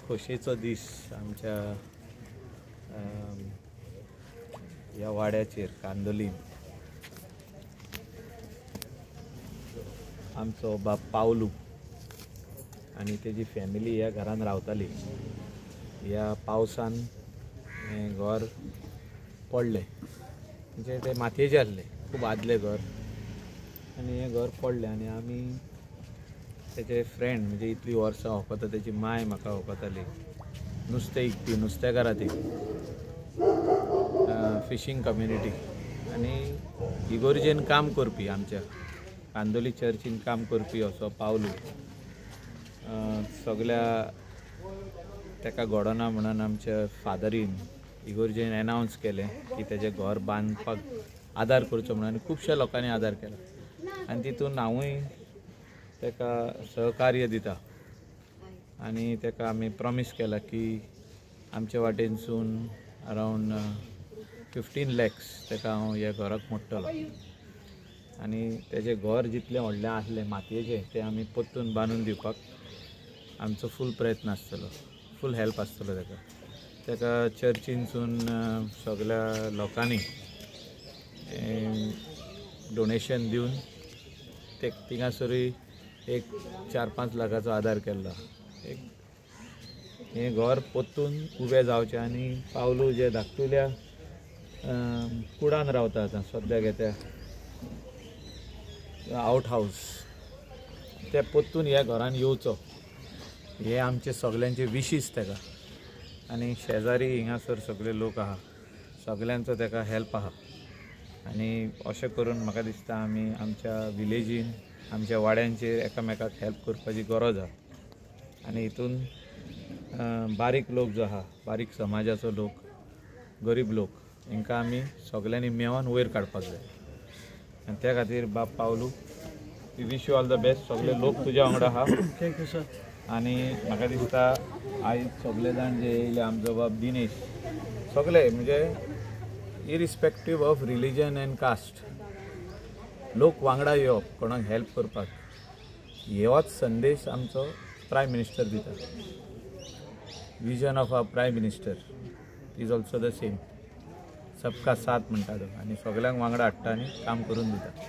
खोशयेचो दीस आमच्या ह्या वाड्याचेर कांदोलीन आमचो बाब पावलू आनी तेजी फॅमिली ह्या घरान रावताली. ह्या पावसान हें घर पडलें, म्हणजे तें मातयेचें आसलें, खूब आदलें घर आनी हें घर पडलें. आनी आमी तेजे फ्रेंड, म्हणजे इतलीं वर्सां वखता तेजी माय म्हाका वखताली, नुस्तें इकपी, नुस्तेकारां ती फिशींग कम्युनिटी आनी इगोर्जेन काम करपी, आमच्या कांदोली चर्चीन काम करपी असो पावलू सगल्या तेका घडोना म्हणून आमच्या फादरीन इगोर्जेन एनावन्स केलें की तेजें घर बांदपाक आदार करचो म्हणून. आनी खुबश्या लोकांनी आदार केला आनी तितून हांवूय तेका सहकार्य दिता आनी तेका आमी प्रॉमीस केला की आमचे वाटेनसून अरावंड 15 lakhs तेका हांव ह्या घराक मोडटलो. आनी तेजें घर जितलें व्हडलें आसलें मातयेचें तें आमी परतून बांदून दिवपाक आमचो फूल प्रयत्न आसतलो, फूल हेल्प आसतलो तेका. तेका चर्चीनसून सगल्या लोकांनी डोनेशन दिवन ते थिंगासरूय एक 4-5 लाखाचो आदार केल्लो. एक हें घर परतून उबें जावचें आनी पावलू जे धाकटुल्या कुडान रावता आतां सद्याक त्या आवट हावस, ते परतून ह्या घरान येवचो हे आमचे सगल्यांचे विशीस तेका. आनी शेजारी हिंगासर सगळे लोक आहा, सगल्यांचो तेका हेल्प आहा. आनी अशें करून म्हाका दिसता आमी आमच्या विलेजीन आमच्या वाड्यांचेर एकामेकाक हेल्प करपाची गरज आहा. आनी हितून बारीक लोक जो आहा, बारीक समाजाचो लोक, गरीब लोक, हांकां आमी सगल्यांनी मेळोन वयर काडपाक जाय. आनी त्या खातीर बाब Pavlu, we wish you all the best. सगळे लोक तुज्या वांगडा आहा. Thank you sir. आनी म्हाका दिसता आयज सगळे जाण जे येयले, आमचो बाब दिनेश, सगळे म्हणजे irrespective of religion and caste लोक वांगडा येवप कोणाक हेल्प करपाक, होच संदेश आमचो प्रायम मिनिस्टर दिता. Vision of our prime minister is also the same, सबका साथ म्हणटा तो, आनी सगल्यांक वांगडा हाडटा आनी काम करून दिता.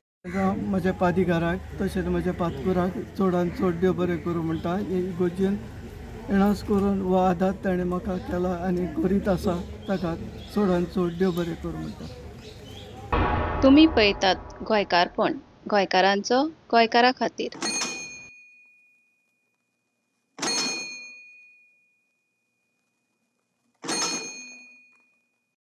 म्हज्या पादिकाराक तशेंच म्हज्या पातकुराक चडान चड देव बरें करूं म्हणटा. इगोर्जेन एनावन्स करून हो आदार ताणें म्हाका केला आनी करीत आसा, ताका चडान चड देव बरें करूं म्हणटा. तुमी पळयतात गोंयकारपण, गोंयकारांचो गोंयकारा खातीर.